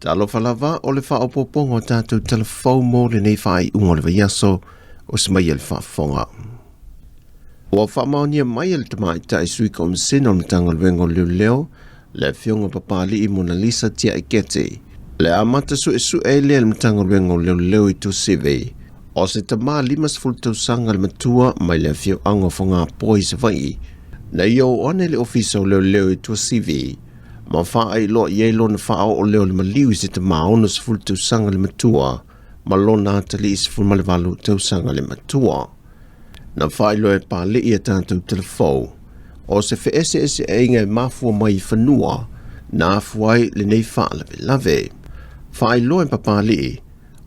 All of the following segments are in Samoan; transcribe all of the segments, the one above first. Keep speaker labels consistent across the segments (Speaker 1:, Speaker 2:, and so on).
Speaker 1: Talofa lava o le faaopoopoga o tatou tala fou mo lenei faaiuga o le vaiaso o se mai e le faafofoga. Ua faamaonia mai e le tamaitai sui komisina o le Matagaluega o Leoleo, le Afioga Papali'i Monalisa Tiaiketi, le amata suesue ai lea e le Matagaluega o Leoleo i Tuasivi, o se tama 50 tausaga le matua mai le afioaga o Fogapoa i Savaii, na ia oo ane i le Ofisa o Leoleo i Tuasivi, ma faailoa i ai lona faaoo lea o le maliu i se tama 60 tausaga le matua ma lona atalii 18 tausaga le matua. Na faailoa e Papali'i a tatou telefou, o se feeseeseaiga e mafua mai i fanua na afua ai lenei faalavelave. Faailoa e Papali'i,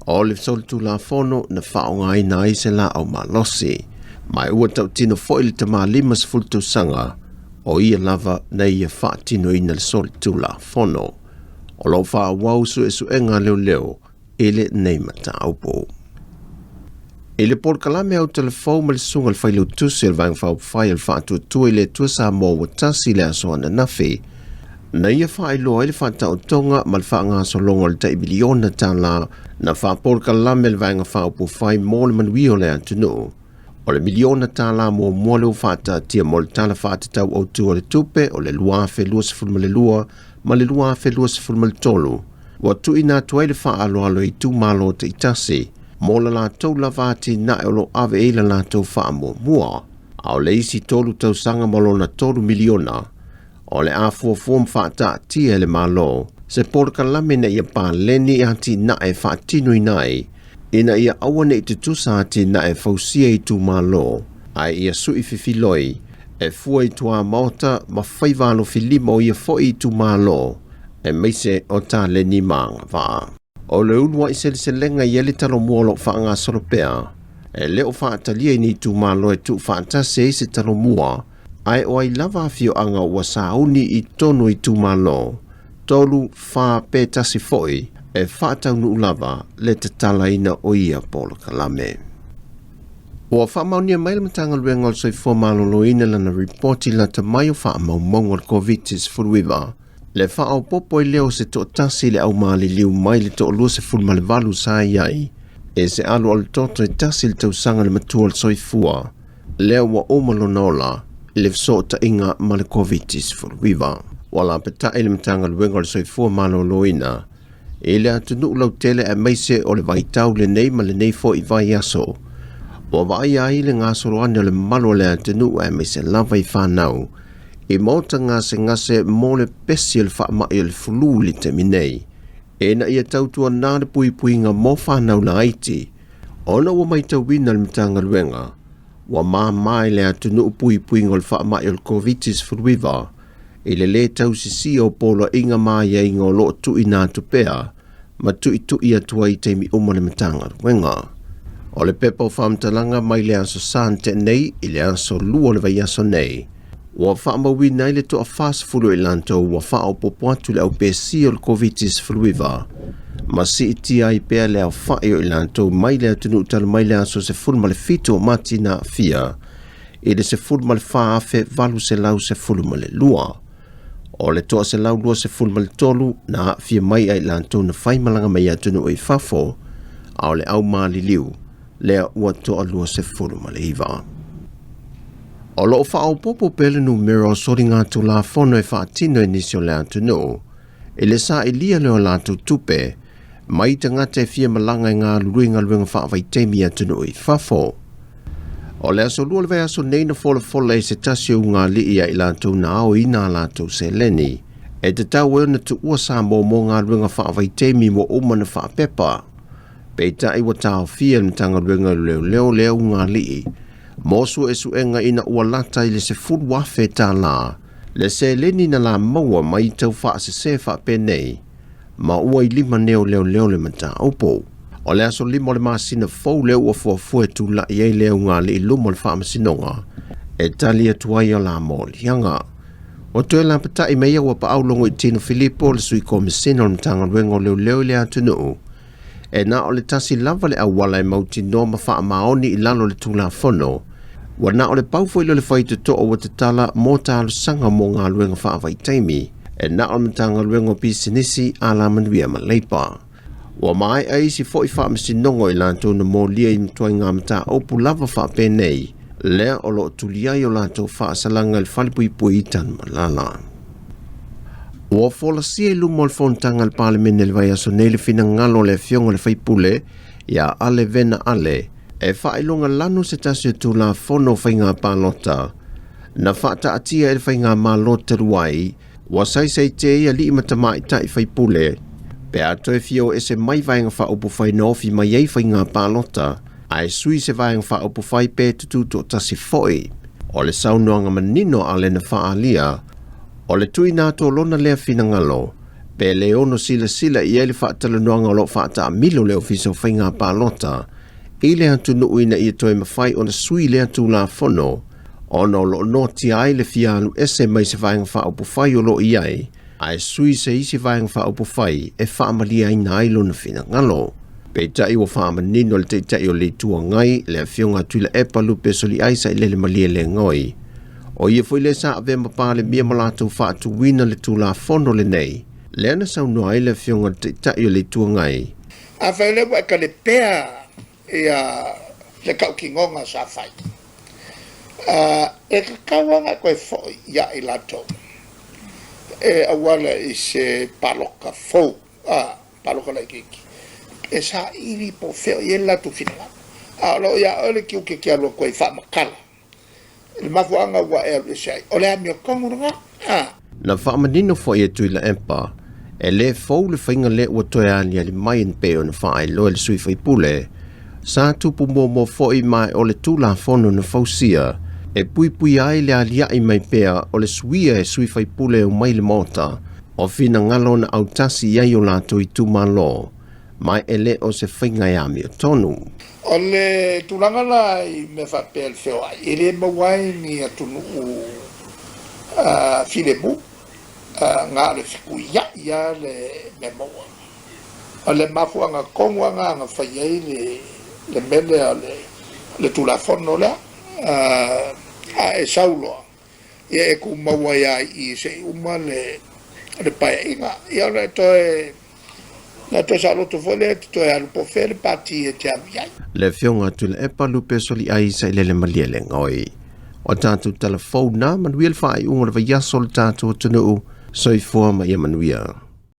Speaker 1: o le solitulafono na faaaogaina ai se laau malosi, ma ua tautino foi le tama 50 tausaga o ia lava na ia faatinoina le solitulafono. O lo o faaauau suesuega a leoleo i lenei mataupu. I le polokalame au telefou ma le susuga i le Failautusi o le Vaega Faaupufai o le Faatuatua i le Atua Samoa ua tasi i le aso ananafi, na ia faailoa ai le faataotoga ma le faagasologa o le tai miliona tala na faapolokalame le Vaega Faaupufai mo le manuia o le atunuu. O le miliona tala muamua lea ua faataatia mo le Tala Faatatau Autu o le Tupe o le 2022 ma le 2023, ua tuuina atu ai le faaaloalo i itumalo taitasi mo la latou lava atinae o lo o ave i ai la latou faamuamua. A o le isi 3 tausaga ma lona $3 miliona, o le a fuafua ma faataatia e le Malo se polokalame ina ia paleni i atinae e faatinoina ai ina ia aua ne i tutusa atinae e fausia i itumalo, ae ia sui fifiloi e fua i tuamaota ma faiva alofilima o ia foi itumalo, aemaise o taleni ma agavaa. O le uluai seleselega i ai le talomua o lo o faagasolo pea, e le o faatalia i ni itumalo e tuufaatasi ai se talomua, ae o ai lava afioaga ua sauni i totonu o itumalo, 3, 4 pe 1 foi, e faataunuu lava le tatalaina o ia polokalame. Ua faamaonia mai le Matagaluega o le Soifua Maloloina lana ripoti lata mai o faamaumauga o le Koviti-19, le faaopoopo ai lea o se toatasi i le au maliliu mai le toa-28 sa i ai e se alualu toto e tasi le tausaga le matua o le soifua, lea ua uma lona ola i le fesootaiga ma le Koviti-19. Ua lapetai le Matagaluega o le Soifua Maloloina i le atunuu lautele aemaise o le vaitau lenei ma lenei foi vaiaso. Ua vaaia ai le gasolo ane o le mamalu o le atunuu aemaise lava i fanau i maota gasegase mo le pesi o le faamai o le fulu i le taimi nei, ina ia tautuana le puipuiga mo fanau laiti, ona ua matauina le Matagaluega ua mama i le atunuu puipuiga o le faamai o le Koviti-19 i le lē tausisia o poloaiga ma aiaiga o lo o tuuina atu pea ma tuitui atu ai i taimi uma le Matagaluega. O le pepa o faamatalaga mai le aso Sa na tea nei i le aso 2 o le vaiaso nei, ua faamauina ai le toa-40 o i latou ua faaopoopo atu i le aupesia o le Koviti-19 ma siitia ai pea le aofai o i latou mai le atunuu talu mai le aso 17 o Mati na aafia i le 14,812. O le 123 na aafia mai ai latou na faimalaga mai atunuu i fafo, a o le au maliliu lea ua toa 29. O lo o faaopoopo pea le numera o soligatulafono e faatino e nisi o le atunuu i le sailia lea o latou tupe mai tagata e fia malaga e galulue i galuega faavaitaimi i atunuu i fafo. O le aso 2 o le vaiaso nei na folafola ai se tasi o ugali'i ia i latou na aoina a latou seleni e tatau ai ona tuua Samoa mo galuega faavaitaimi ua uma ona faapepa. Peitai ua taofia e le Matagaluega o Leoleo lea ugali'i mo suesuega ina ua lata i le $10,000 le seleni na la maua mai tau faasese faapenei ma ua i lima nei o leoleo le mataupu. O le aso 5 o le masina fou lea ua fuafua e tulai ai le ugali'i i luma o le faamasinoga e tali atu ai o la moliaga. Ua toe lapatai mai ua paau Logoitino Filipo, le sui komisina o le Matagaluega o Leoleo i le atunuu, e na o le tasi lava le auala e mautinoa ma faamaoni i lalo o le Tulafono. Ua na o le pau foi lea o le faitotoa ua tatala mo talosaga mo galuega faavaitaimi. e na o le Matagaluega o Pisinisi, Alamanuia ma Leipa. Ua maea isi foi faamasinoga o i latou na molia i ituaiga mataupu lava faapenei, lea o lo o tuli ai o latou faasalaga i le falepuipui i Tanumalala. Ua folasia i luma o le fonotaga a le Palemene i le vaiaso nei le finagalo o le Afioga i le Faipule ia Ale Vena Ale e faailoga lanu se tasi o Tulafono o Faiga Palota na faataatia e le Faigamalo talu ai ua saisaitia ai alii ma tamaitai faipule pe a toe fia o ese mai Vaega Faaupufai na ofi mai ai faiga palota ae sui se Vaega Faaupufai pe tututoatasi foi. O le saunoaga manino a Ale na faaalia, o le tuuina atu o lona lea finagalo, pe le ono silasila i ai le faatalanoaga o lo o faataamilo le Ofisa o Faiga Palota i le atunuu ina ia toe mafai ona sui lea Tulafono ona o lo o noatia ai le fia alu ese mai se Vaega Faaupufai o lo o i ai, ae sui se isi Vaega Faaupufai e faamalieina ai lona finagalo. Peitai ua faamanino le Taitai o le Itu Agai, le Afioga a Tuilaepa Lupe Soliai Sailele Malielegaoi, o ia foi lea sa avea ma Palemia ma latou faatuina le Tulafono lenei, lea na saunoa ai le Afioga i le Taitai o le Itu Agai.
Speaker 2: Afai o lea ua e talepea ia le tautinoga sa fai, e tatau lava ona e toe foi ia i latou e auala i se paloka fou, paloka laitiiti, e saili po o fea o i ai le latou finagalo. A o lo o ia oe le tiute e te alu atu ai e faamatala le mafuaaga ua e alu ese ai, o le amiotonu lena.
Speaker 1: Na faamanino foi e Tuilaepa, e le fou le faiga lea ua toe aliali mai e pei ona faailoa e le sui faipule, sa tupu muamua foi ma o le Tulafono na fausia e puipuia ai le alia'i mai pea o le suia e sui faipule e omai i le Maota o finagalo na autasi i ai o latou itumalo, ma e le o se faiga e amiotonu.
Speaker 2: O le tulaga la i mea faapea le feoai, e le maua ai ni atunuu filemu, na o le fetuiai lava le mea maua. O le mafuaaga tonu lava lena na fai ai le mea lea o le Tulafono lea, a e sau loa, ia e tumau ai lava i i se i uma le paeaiga, ia ona e toe na toe saoloto foi lea e te toe alu po o fea le pati e te alu i ai.
Speaker 1: Le Afioga Tuilaepa Lupe Soliai Sailele Malielegaoi. O tatou tala fou na, manuia le faaiuga o le vaiaso o le tatou atunuu. Soifua ma ia manuia.